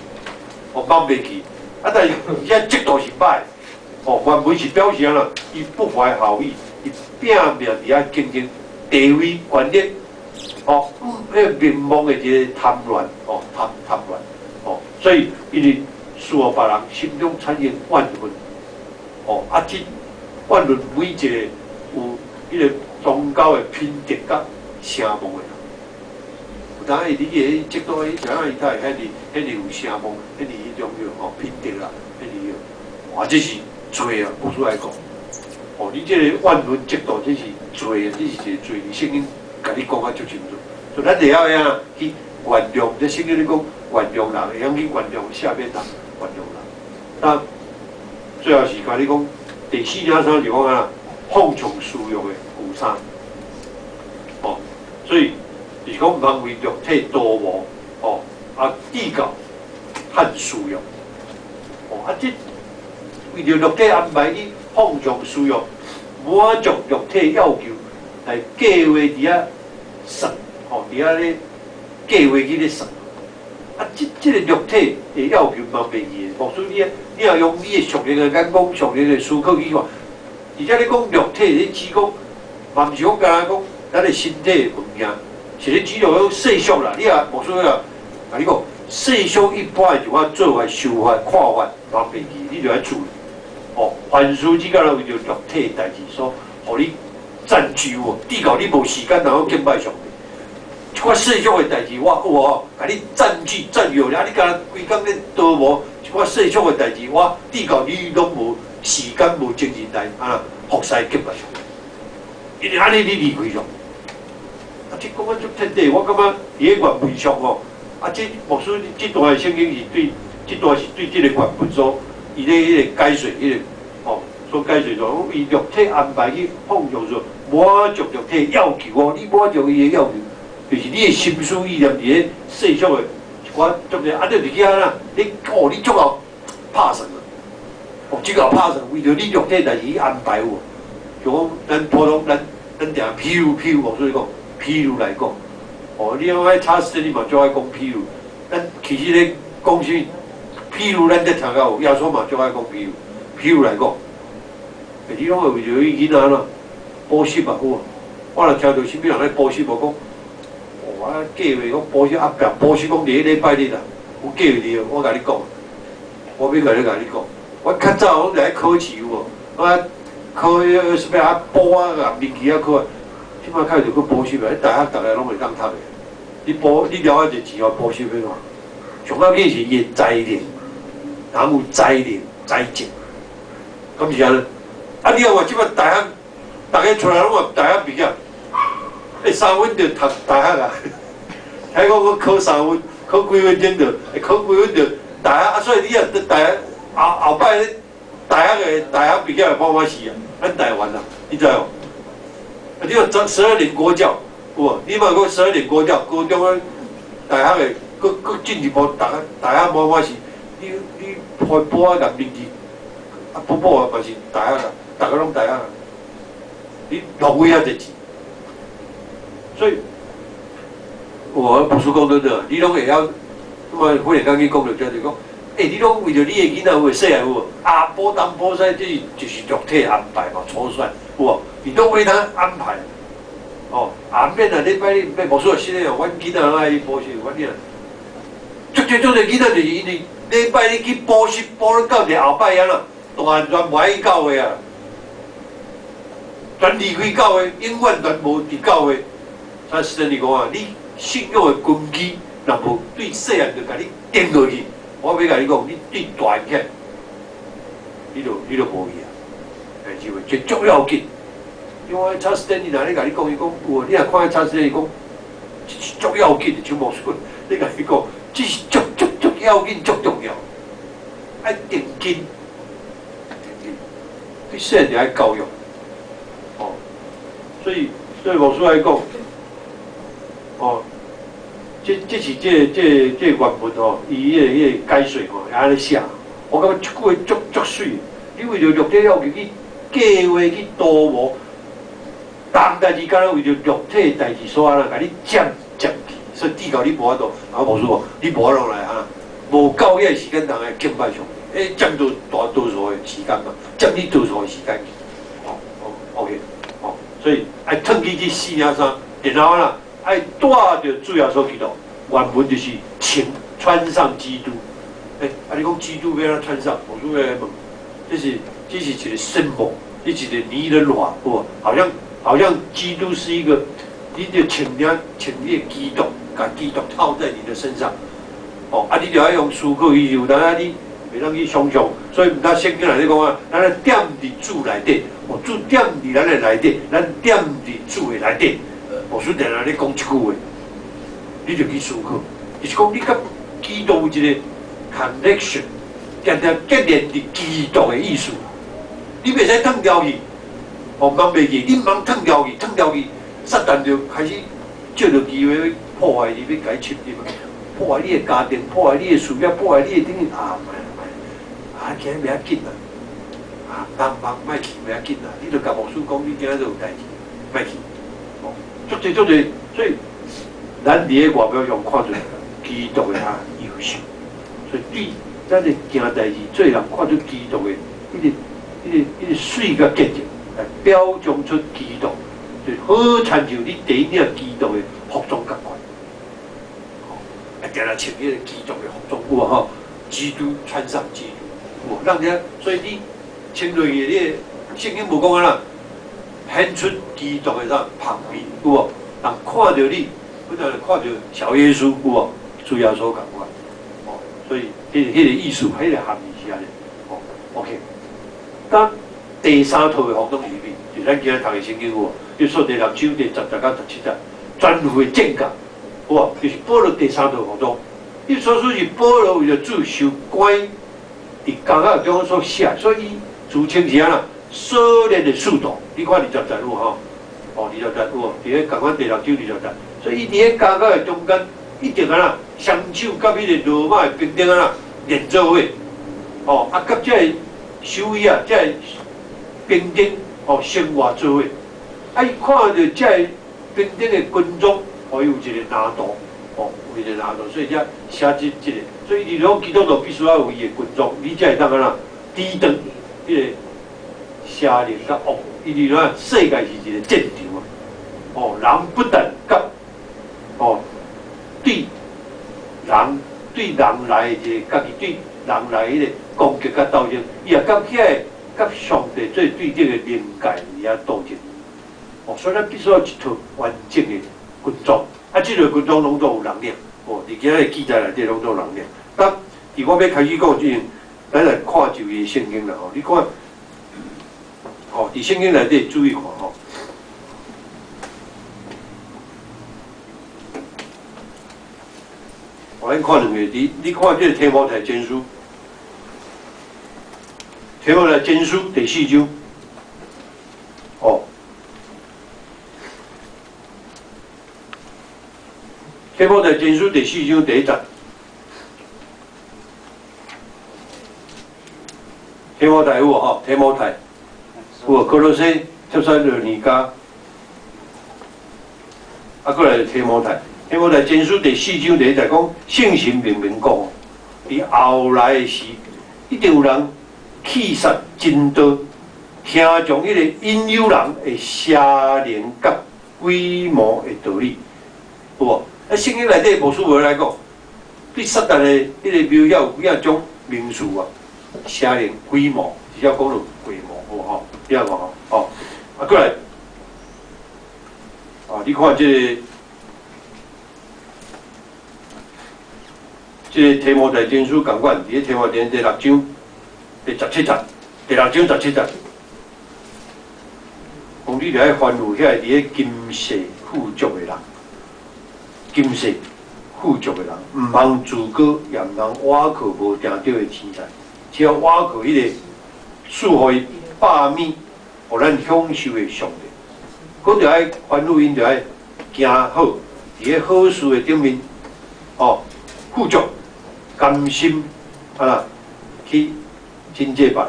哦，放袂記。啊，但是遮嫉妒是歹，哦，原文是表示按怎？伊不懷好意，伊拼命佇遐競爭地位、權力，哦，彼個迷惘的一個貪戀，哦，貪戀，哦，所以伊就使予別人心中產生怨恨，哦，啊，這怨恨每一個有彼個宗教的品德佮聲望的人，有當伊你個嫉妒伊，怎樣伊才會遐爾遐爾有聲望，遐爾彼種叫吼品德啦，遐爾個，哇，這是罪啊！牧師來講，哦，你這個怨恨嫉妒，這是罪啊！這是一個罪，聖經共你講啊足清楚。所以咱會曉按怎去原諒，這聖經咧講原諒人，會曉去原諒下面人，原諒人。那最後是共你講第四領衫是講按怎放縱私欲的舊衫，哦，所以就是講毋通為肉體多謀，哦，啊，計較和私欲，哦，啊，這為著肉體安排去放縱私欲，滿足肉體要求來計劃佇遐算，吼，佇遐咧計劃去咧算。啊，這個肉體的要求嘛袂記的，牧師你你若用你的屬靈的眼光、屬靈的思考去看，而且你講肉體，你只講嘛毋是講干焦講咱的身體的物件，是咧指著講世俗啦。你若牧師啊，共你講世俗一般的一寡做法、想法、看法，嘛袂記，你就愛注意。哦，凡事只敢若為著肉體的代誌所，予你佔據有無？至到你無時間通敬拜上帝。一寡世俗的代誌，我有無？共你佔據佔有，啊！你敢若規工咧琢磨一寡世俗的代誌，我至到你攏無時間、無精神來按怎服侍敬拜上帝。因為按呢，你離開上帝。啊，這講啊足徹底，我感覺佇咧原文上吼，啊，這牧師這段的聖經是對，這段是對這個原文所，伊咧彼個解說，彼個吼所解說說，伊肉體安排去放縱說，滿足肉體要求哦，你滿足伊的要求，就是你的心思意念佇咧世俗的一寡足濟，啊，你就去按怎？你哦，你足𠢕拍算啊！哦，這𠢕拍算，為著你肉體代誌去安排有無？就講咱普通咱咱定譬如，牧師講，譬如來講，哦，你講愛查死，你嘛足愛講譬如。咱其實咧講啥物？譬如咱才聽較有，耶穌嘛足愛講譬如。譬如來講，欸，你攏會為著伊囡仔按怎補習嘛好啊？我若聽著啥物人咧補習無講，哦，啊計劃講補習啊，壁補習講佇咧禮拜日啊，有計劃佇，我共你講，我欲共你講，我較早攏來考試有無？我考彼個啥物啊補啊，共面試啊考啊，這擺較就去補習啊，大學逐个攏會當讀的。你補你了解一錢哦，補習欲按怎？上要緊是伊的才能，人有才能、才智。敢是按呢？啊，你看這擺大學，逐家出來攏話大學畢業，欸，3分就讀大學啊！聽講閣考3分，考幾分鐘就，考幾分就大學啊！所以你若大學後後擺咧，大學的大學畢業會看我死啊！咱台灣啊，你知無？啊，你講12年國教，有無？你嘛講十二年國教，高中的大學的，閣閣進一步，大學滿滿是，你開報仔共名字，啊，補補嘛是大學啊，逐个攏大學啊，你浪費遐濟錢，所以，我牧師講對對，你攏會曉，我忽然間去講著這就講，欸，你攏為著你的囡仔有會細漢有無？啊，補東補西，這是就是肉體安排嘛，粗率有無？你都為他安排，哦，啊免啊，你擺你免牧師說的哦，阮囡仔攏愛去補習，阮囡仔，足濟足濟囡仔就是因為禮拜你去補習，補到一個後擺啊啦，大漢全無愛去教會啊，全離開教會，永遠全無佇教會。所以實在講啊，你信仰的根基若無對細漢就共你釘落去，我欲共你講，你對大漢起來，你就無去啊。欸，是袂？這足要緊。因為查斯坦尼若咧共你講，伊講有，你若看查斯坦尼講，這是足要緊的，像牧師，你共伊講，這是足足足要緊、足重要，愛定根，定根，對細漢就愛教育，哦，所以對牧師來講，哦，這是這原文吼，伊彼個解說吼，會按呢寫，我感覺這句話足足媠，你為著肉體要求去計劃去圖謀。逐項代誌敢若為著肉體代誌所按呢，共你佔佔去，所以至到你無法度，啊無輸你無法度來啊，無夠遐時間通來敬拜上帝，欸，佔到大多數的時間嘛，佔你多數的時間去，哦哦，OK，哦，所以愛褪去這四領衫，然後啦，愛帶著主耶穌基督，原文就是穿穿上基督，欸，啊你講基督欲按怎穿上？我說欲來問，這是一個聖母，這是一個擬人化，有無？好像基督是一個，你就穿領穿你的基督，共基督套在你的身上，哦，啊，你就愛用思考伊，有當啊你袂當去想象，所以毋知聖經內底講啊，咱來踮佇主內底，哦，主踮佇咱的內底，咱踮佇主的內底，牧師定定咧講這句話，你就去思考，就是講你佮基督有一個 connection，定定結連佇基督的意思，你袂使褪掉去。哦，毋通袂記，你毋通褪掉去，褪掉去，撒旦就開始藉著機會破壞你，欲共你侵入嘛，破壞你的家庭，破壞你的事業，破壞你的等等啊，莫莫，啊，今日袂要緊啦，啊，茫茫莫去袂要緊啦，你著共牧師講，你今仔日有代誌，莫去，哦，足濟足濟，所以咱佇咧外表上看出基督的啊優秀，所以對咱的行代誌，做人看出基督的彼個媠佮潔淨。來表彰出基督，就好親像你第一領基督的服裝仝款，吼，啊，定定穿彼個基督的服裝，有無吼？基督穿上基督，有無？讓人家，所以你穿落去，你的聖經無講按怎顯出基督的啥芳味，有無？人看著你，本來看著小耶穌，有無？主耶穌仝款，哦，所以彼個意思，彼個含義是按呢，哦，OK，當。第三套的服裝是啥物？就咱今仔讀的聖經有無？以弗所第六章第10節到17節，全副的戰甲，有無？就是保羅第三套服裝。以弗所書是保羅為著主受關佇監獄中所寫，所以伊自稱是按怎？鎖鏈的使徒。你看二十節有無吼？哦，二十節有無？佇咧仝款第六章二十節，所以伊佇咧監獄的中間，一定按怎？雙手佮彼個羅馬的兵丁按怎連做伙？哦，啊，佮這个守衛啊，這个兵丁哦，生活做伙，啊，伊看著這个兵丁的軍裝，哦，伊有一個難度，哦，有一個難度，所以才寫這個，所以伊講基督徒必須愛有伊的軍裝，你才會當按怎抵擋彼個邪靈佮惡，因為怎世界是一個戰場啊，哦，人不但佮哦對人對人來的一個家己對人來彼個攻擊佮鬥爭，伊也佮遐個。佮上帝做對立的靈界佇遐鬥爭，哦，所以咱必須要一套完整的軍裝，啊，這個軍裝攏總有人領，哦，佇今仔日記載內底攏總有人領。當佇我欲開始講之前，咱來看一節聖經啦吼，你看佇聖經內底注意看吼。我咱看兩個，你看這個提摩太前書，提摩太前書第四章，哦，提摩太前書第四章第一節，提摩太有無吼？提摩太有，歌羅西、帖撒羅尼迦，啊，閣來提摩太。提摩太前書第四章第一節講，聖神明明講，佇後來的時，一定有人棄殺真道，聽從彼個引誘人的邪靈佮鬼魔的道理，有無？啊，聖經內底牧師無來講，對撒旦的彼個描寫有幾仔種名詞啊？邪靈、鬼魔，直接講到鬼魔，有無吼？你曉看吼？哦，啊，閣來，啊，你看這個。這個提摩太前書仝款，佇咧提摩太第六章第十七節，第六章十七節，講你著愛吩咐遐個佇咧今世富足的人，今世富足的人，毋通自高，也毋通倚靠無定著的錢財，只要倚靠彼個賜予伊百物，予咱享受的上帝。閣著愛吩咐𪜶著愛行好，佇咧好事的頂面，哦。富足、甘心啊啦，去親濟別人，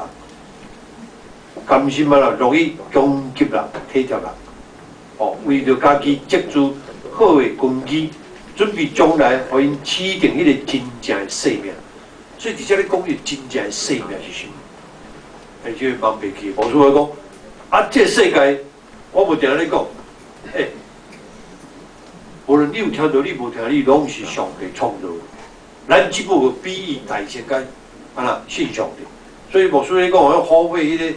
甘心啊啦，樂意供給人、體貼人，哦，為著家己積聚好的根基，準備將來予𪜶持定彼個真正的生命。所以佇遮咧講，伊真正的生命是啥物？哎，這個茫袂記。無師講，啊，這個世界，我無定咧講，欸，無論你有聽著，你無聽，你攏是上帝創造的。咱只不過比伊大世界，啊啦，信上帝。所以牧師咧講，我好歲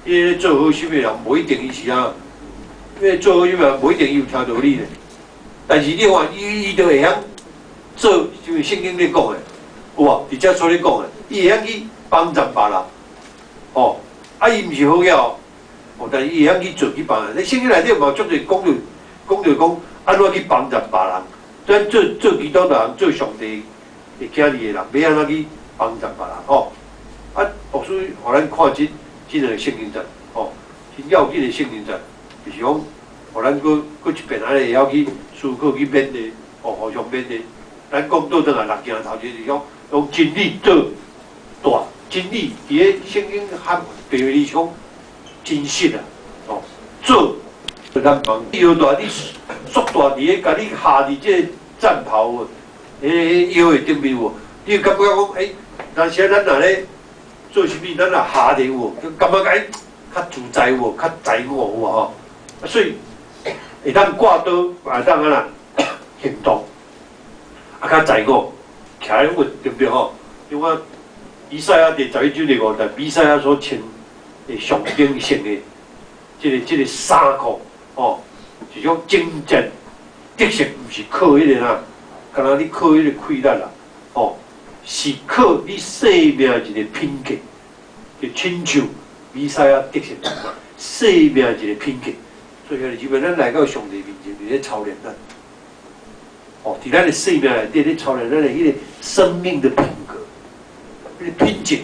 彼個做好心的人，無一定伊是啊，彼個做好心的人，無一定伊有聽著你咧。但是你看，伊就會曉做，就是聖經咧講的，有無？佇遮所咧講的，伊會曉去幫助別人，哦，啊，伊毋是好嘢哦，哦，但是伊會曉去做去幫人。聖經內底嘛，足濟講著講著講，按怎去幫助別人？咱做做基督徒人，做上帝的囝兒的人，欲按怎去幫助別人？吼，啊，牧師予咱看這兩個聖經節，吼，真要緊的聖經節，就是講，予咱閣閣一遍按呢會曉去思考去勉勵，哦，互相勉勵。咱講倒轉來，六件頭前就是講，用真理做帶，真理佇咧聖經含白話字講真實啊，哦，做咱幫腰帶你束帶佇咧，共你下佇這個戰袍彼個腰的頂面有無？你會感覺講，欸，若是咱若咧做啥物，咱若下咧有無？就感覺欸較自在有無？較自我有無吼？啊，所以會當掛刀，嘛會當按怎行動，啊，較自我，徛咧穩，對毋對吼？因為以賽亞第11章第5節，彌賽亞所穿的上頂性的這個衫褲，哦，是種征戰得勝，毋是靠彼個啦，敢若你靠彼個氣力啦，哦，是靠你生命一個品格，就親像彌賽亞得勝，生命一個品格。所以兄弟姊妹，咱來到上帝面前，佇咧操練咱，哦，佇咱的生命內底咧操練咱的彼個生命的品格，彼個品質。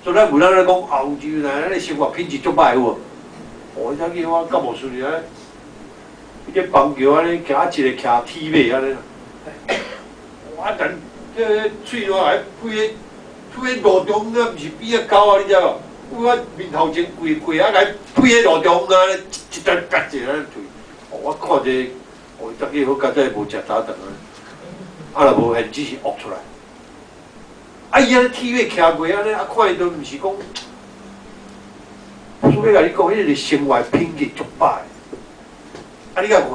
所以咱有咱咧講，啊，有時咱的生活品質足歹有無？哦，你知影我甲牧師爾，彼個棒球按呢，徛一個徛鐵馬按呢，我等這個喙澜來配個配個路中啊，毋是比較高啊，你知無？我面頭前跪跪啊，來配個路中啊，一一單夾一個安尼哦，我看這個，哦，逐日好佳哉無食早頓啊，啊若無現只是惡出來。啊，伊按呢鐵馬徛過按呢，啊看伊都毋是講，所以共你講，彼個生活品質足歹。啊，你敢有看？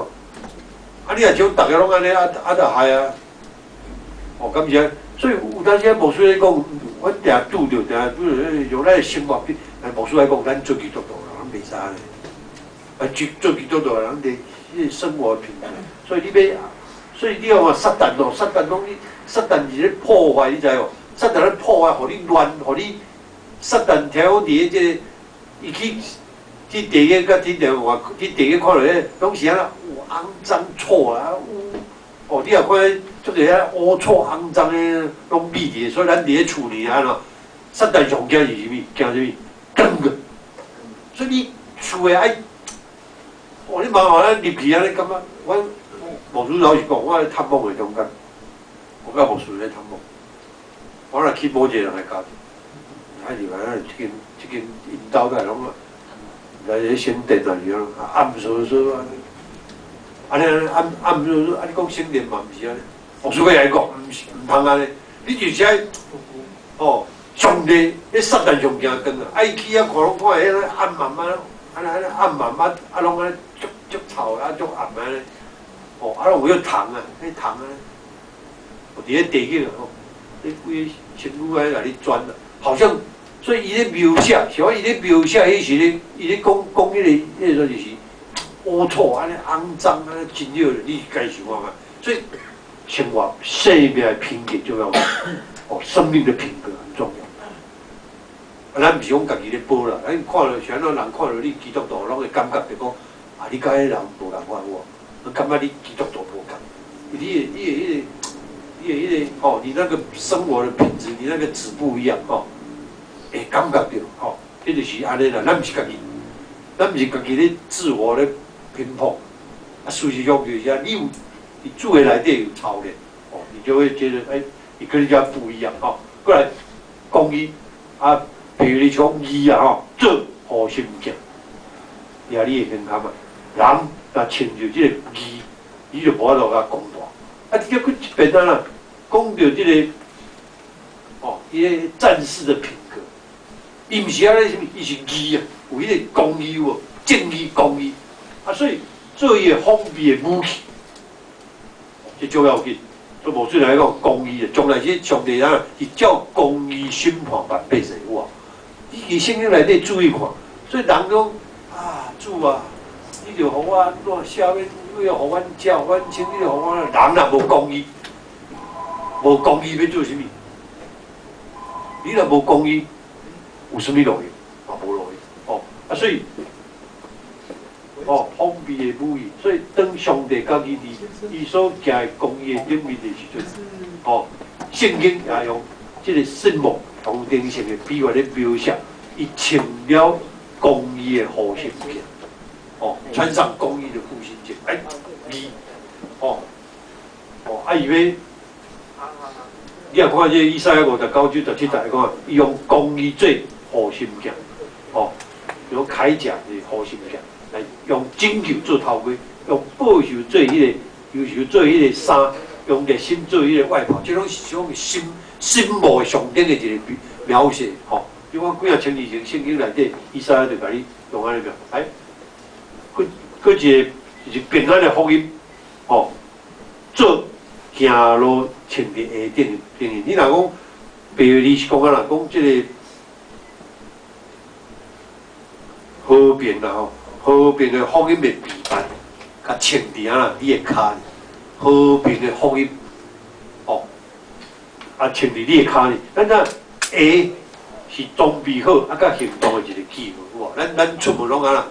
啊，你若像逐个攏按呢，啊啊就害啊。哦，敢是？所以有當時牧師咧講，阮定拄著，定拄著用咱的生活品，牧師來講，咱做基督徒人，咱袂使按呢。啊，做做基督徒人，得彼個生活品質。所以你欲，所以你看撒旦哦，撒旦攏你，撒旦是咧破壞，你知無？撒旦咧破壞，予你亂，予你撒旦聽講佇咧這個，伊去去地獄佮天堂，我去地獄看著彼攏是按怎有骯髒臭啊，污哦，你若看這个遐污臭骯髒的攏覕佇，所以咱佇咧厝裡按怎，撒旦上驚是啥物？驚啥物？光啊！所以你厝的愛，哦，你麻煩咱入去按呢感覺，阮牧師老實講，我咧探訪的中間，我佮牧師咧探訪，我若去某一個人的家庭，啊入來咱這間𪜶兜內攏來咧省電啊，是啊，暗嗍嗍啊，按呢暗暗嗍嗍，啊你講省電嘛毋是按呢，牧師閣來講，毋是毋通按呢，你就是愛，哦，上帝，彼撒旦上驚光啊！啊伊去遐看攏看彼個暗暗啊，按呢按呢暗暗啊，啊攏按呢足足臭啊，足暗按呢，哦，啊攏有彼蟲啊，彼蟲啊，哦，佇咧地獄啊，吼，彼規个身軀按呢共你鑽啊，好像，所以伊咧描寫，是講伊咧描寫彼時咧，伊咧講講彼個就是污臭按呢骯髒按呢真惡，你家想看覓？所以生活生命的品格重要，哦，生命的品格很重要。啊，咱毋是講家己咧報啦，咱看著是按怎人看著你基督徒，攏會感覺就講，啊，你佮彼人無仝款有無？感覺你基督徒無仝，你的彼個，哦，你那個生活的品質，你那個質不一樣哦，會感覺著吼，這就是按呢啦。咱毋是家己，咱毋是家己咧自我咧評判，啊，事實上就是啊，你有佇主的內底有操練，哦，你就會覺得，欸，你跟人家不一樣吼。過來公義啊，譬如你像義啊吼，做護心鏡，掠你的胸坎啊，人若穿著這個義，你就無法度共講大。啊，這個閣一邊啊啦，講著這個，哦，伊個戰士的品格，伊毋是按呢啥物，伊是義啊，有彼個公義有無？正義公義，啊，所以做伊的防備的武器，這足要緊。所以無水來講公義啊，將來是上帝啊，是照公義審判萬百姓有無？你佇聖經內底注意看，所以人講啊，主啊，你著予我按怎赦免，你著予阮食，予阮穿，你著予阮人若無公義，無公義欲做啥物？你若無公義，有啥物路用？嘛無路用哦。啊，所以哦，防備的武器，所以當上帝家己佇伊所行的公義的頂面的時陣，哦，聖經也用這個聖幕象徵性的比喻咧描寫，伊穿了公義的護心鏡，哦，穿上公義的護心鏡，哎，義，哦，哦，啊伊欲，你若看這個以賽亞59章17節來看，伊用公義做護心鏡，哦，用鎧甲是護心鏡，來用拯救做頭盔，用報仇做彼個，憂愁做彼個衫，用熱心做彼個外袍，這攏是種心心魔上頂的一個描寫，吼。你看幾若千年前聖經內底，以賽亞就共你用按呢描，哎，閣閣一個就是平安的福音，吼，做行路穿佇鞋頂頂。你若講，比如你是講按怎講這個和平啦吼，和平的福音的皮帶，共穿佇按怎你的跤裡，和平的福音，哦，啊穿佇你的跤裡，咱知鞋是裝備好啊，佮行動的一個記號，有無？咱出門攏按怎？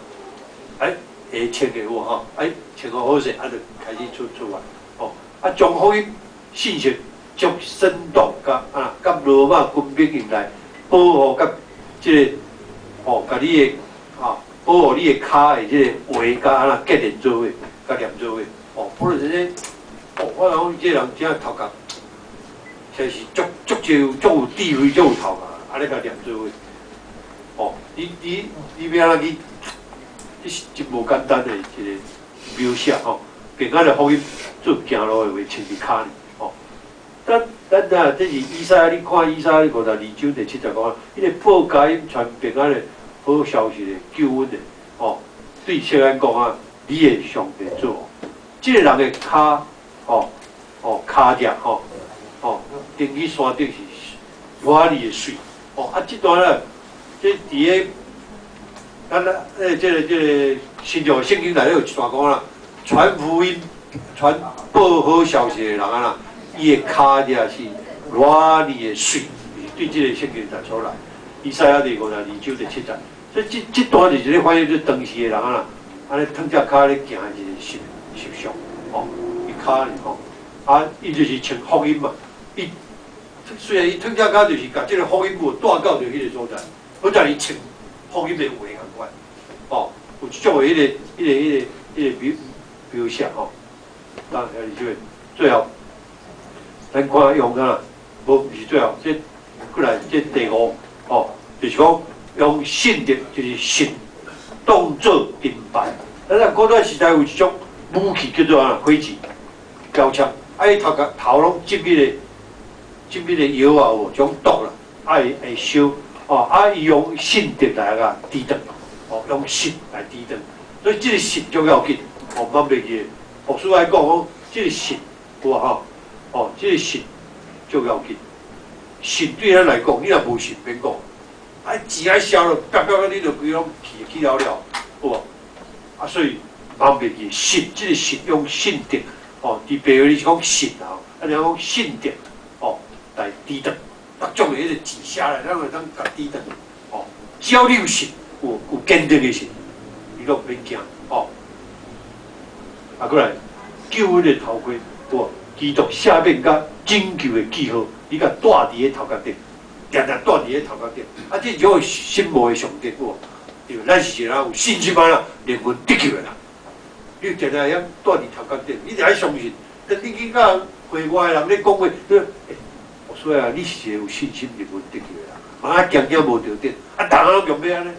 哎，鞋穿的有無吼？哎，穿好好勢，啊，就開始出發，哦，啊，將福音信息足生動，佮啊，佮羅馬軍兵營內保護佮這個，哦，共你的啊，保護你的跤的這個鞋佮按怎結連做伙，佮連做伙，哦，不論這個，哦，我講這個人真頭殼，真是足足有足有智慧，足有頭殼。按呢共連做伙，哦，你欲按怎去？這是真無簡單的一個描寫吼。平安的福音做行路的鞋穿佇跤裡，吼。咱咱啊，這是以賽亞，你看以賽亞52章第7節講，彼個報佳音傳平安的好消息的救恩的，吼，對錫安講啊，你的上帝做王，這個人的跤，吼，吼，跤跡，吼，吼，登去山頂是偌爾的媠。哦，啊，這段啊，這佇个咱啊，這個新約聖經內底有一段講啦，傳福音、傳報好消息的人啊啦，伊的跤跡是偌爾的媠，是對這個聖經提出來。以賽亞第52章第7節，所以這段就是咧反映做當時的人啊，按呢褪隻跤咧行一个習俗，吼，伊跤咧吼，啊，伊就是穿福音嘛，伊雖然伊褪隻跤就是共這个福音無帶到著彼个所在，好似伊穿福音的話仝款，哦，有這種的彼个描寫吼。當然就最後，咱看用啊，無毋是最後，這過來這第五，吼，就是講用信德，就是信當做盾牌。咱啊古早時代有一種武器叫做按怎火箭、標槍，啊伊頭殼頭攏浸彼個藥啊有無？種毒啦，啊會燒，哦，啊伊用信德來共抵擋，哦，用信來抵擋，所以這个信足要緊，哦，毋通袂記。牧師愛講講，這个信有無吼？哦，這个信足要緊。信對咱來講，你若無信免講，啊錢愛燒了，啪啪啪，你就規攏去去了了，有無？啊，所以毋通袂記信，這个信用信德，哦，佇白話你是講信啊，啊你講信德，哦，來抵擋各種的彼個錢下來，咱會當共抵擋，哦，只要你有信，有堅定的信，你攏免驚，哦。啊，過來救恩的頭盔，有基督赦免佮拯救的記號，你共戴佇咧頭殼頂，定定戴佇咧頭殼頂。啊，這種心魔的上帝，有無？對，咱是一個有信心啊，靈魂得救的人。你定定會曉戴佇頭殼頂，你著愛相信。當你去佮會外的人咧講話，你欸，我說啊，你是一個有信心靈魂得救的人，嘛啊驚驚無著點，啊，逐項攏用欲按呢？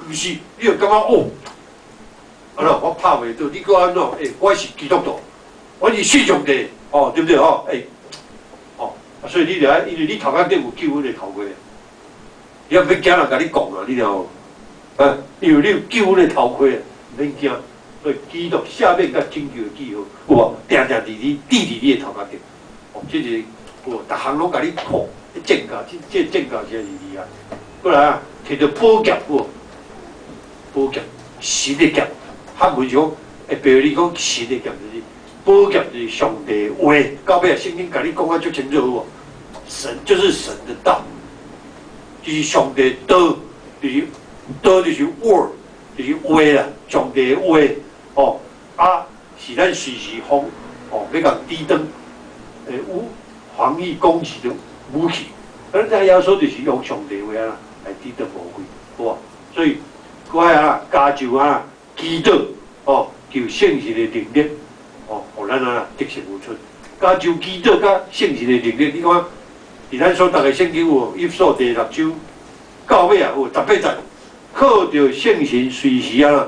毋是，你就感覺哦。啊啦，我拍袂倒，你閣按怎？欸，我是基督徒，我是信上帝，哦，對不對？吼，欸，哦，啊，所以你著愛，因為你頭殼頂有救恩的頭盔，你也毋免驚人共你講啊，你知無？啊，因為你有救恩的頭盔，毋免驚。所以基督赦免佮拯救的記號，有無？定定佇你，佇佇你的頭殼頂。哦，這是有無？逐項攏共你看，戰甲，這戰甲實在是厲害。過來啊，提著寶劍，有無？寶劍，神的劍。漢文是講，欸，白話你講神的劍就是寶劍，就是上帝話。到尾聖經共你講啊足清楚，有無？神就是神的道，就是上帝道，就是道就是 word，就是話啦，上帝的話，哦，啊，是咱隨時防，哦，欲共抵擋，欸，有防禦攻擊的武器。咱知耶穌就是用上帝話啊來抵擋魔鬼，有無？所以，閣愛啊，加就啊。祈禱哦，求聖神的能力哦，予咱啊得勝有出。加就祈禱佮聖神的能力，你看，佇咱所讀的聖經有以弗所第六章到尾啊，有十八節，靠著聖神隨時啊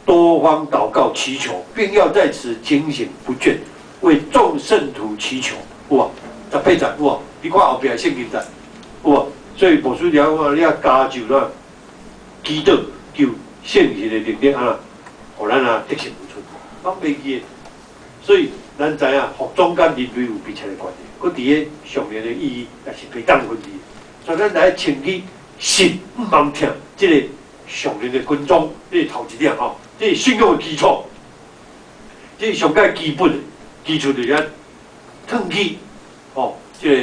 多方禱告祈求，並要在此警醒不倦，為眾聖徒祈求。有無？十八節有無？你看後壁聖經節有無？所以牧師講話，你要加就啦，祈禱求聖神的能力啊，予咱啊得勝有出，攏袂記。所以咱知影服裝佮人類有密切的關係，閣佇咧屬靈的意義也是袂當分離。所以咱來穿起信毋茫聽這个屬靈的軍裝，這是頭一點吼，這是信仰的基礎，這是上蓋基本的基礎，就是愛褪去吼，這个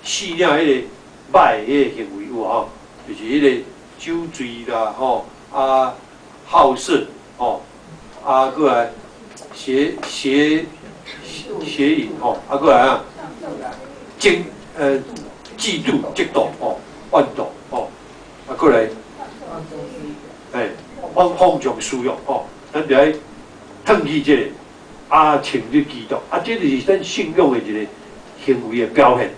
四領彼个歹彼個行為有無吼？就是彼个酒醉啦吼，啊好色吼，啊閣來邪淫吼，啊閣來啊，嫉妒吼，怨妒吼，啊閣來，欸，放縱私欲吼，咱就愛褪去這個，啊穿著基督，啊這就是咱信仰的一個行為的表現，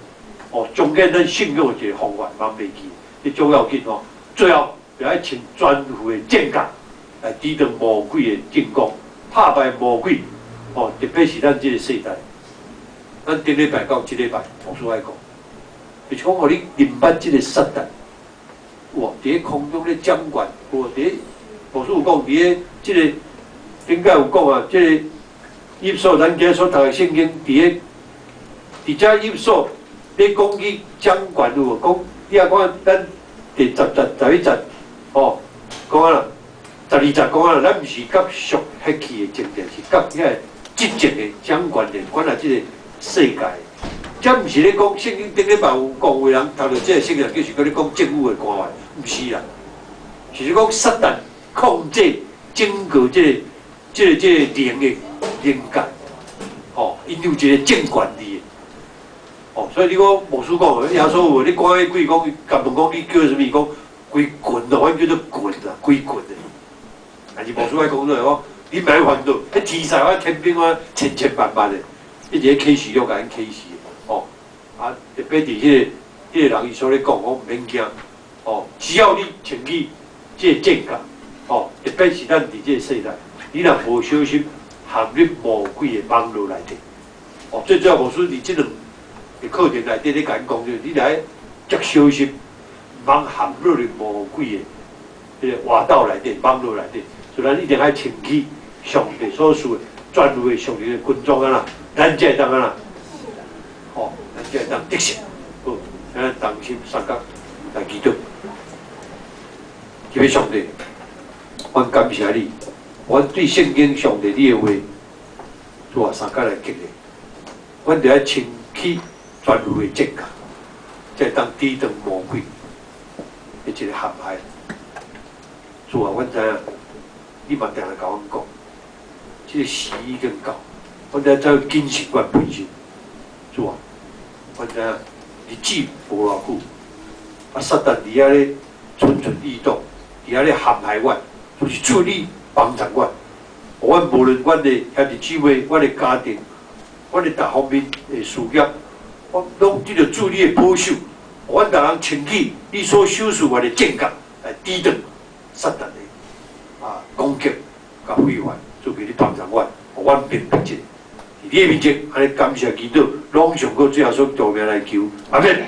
哦，中間咱信仰的一個方法，毋通袂記，這足要緊吼。最後就愛穿全副的戰甲來抵擋魔鬼的進攻，拍敗魔鬼，哦，特別是咱這個世代，咱頂禮拜到這禮拜，牧師愛講，就是講，予你認捌這個撒旦，有無？佇咧空中咧掌權，有無？佇咧牧師有講，佇咧這個頂擺有講啊，這個以弗所咱今日所讀的聖經，佇遮以弗所咧講起掌權有無？講你若看咱第十節、11節，哦，講啊啦，12節講啊啦，咱毋是佮屬血氣的爭戰，是佮遐个執政的掌權的管轄這個世界。這毋是咧講聖經頂禮拜有講，有人讀著這个聖經，就是閣咧講政府的官員，毋是啦。就是講撒旦控制整個這個靈的靈界，吼，𪜶有一個政權佇的，哦，所以你講牧師講，耶穌有你講彼鬼講，共問講你叫啥物？講規群哦，阮叫做群啊，規群的。但是牧師愛講做講，你莫煩惱，彼天使我天兵我千千萬萬的，一直咧啟示錄共𪜶啟示，哦，啊，特別佇彼個人伊所咧講，講毋免驚，哦，只要你穿起這個戰甲，哦，特別是咱佇這個世代，你若無小心陷入魔鬼的網絡內底，哦，最主要牧師佇這兩個課程內底咧共𪜶講，就是你來足小心，毋通陷入去魔鬼的彼個活道內底、網絡內底，所以咱一定愛穿起上帝所賜的全備的上帝的軍裝啊啦，咱才會當按怎，吼，咱才會當得勝。好，咱同心相共來祈禱。這位上帝，阮感謝你，阮對聖經上帝你的話，主啊，相共來激勵，阮著愛穿起全備的戰甲，才會當抵擋魔鬼的一個陷害。主啊，阮知影，你嘛定定共阮講，這個時已經到，阮著愛謹慎阮本身。主啊，阮知影日子無偌久，啊，撒旦佇遐咧蠢蠢欲動，佇遐咧陷害阮，就是主你幫助阮，予阮無論阮的兄弟姊妹、阮的家庭、阮的各方面的事業，我攏得著主你的保守，予阮逐人穿起你所賞賜阮的戰甲來抵擋撒旦的攻擊佮毀壞，主求你幫助阮，予阮明白這個。佇你的面前，按呢感謝祈禱，攏上過主耶穌基督名來求，阿們。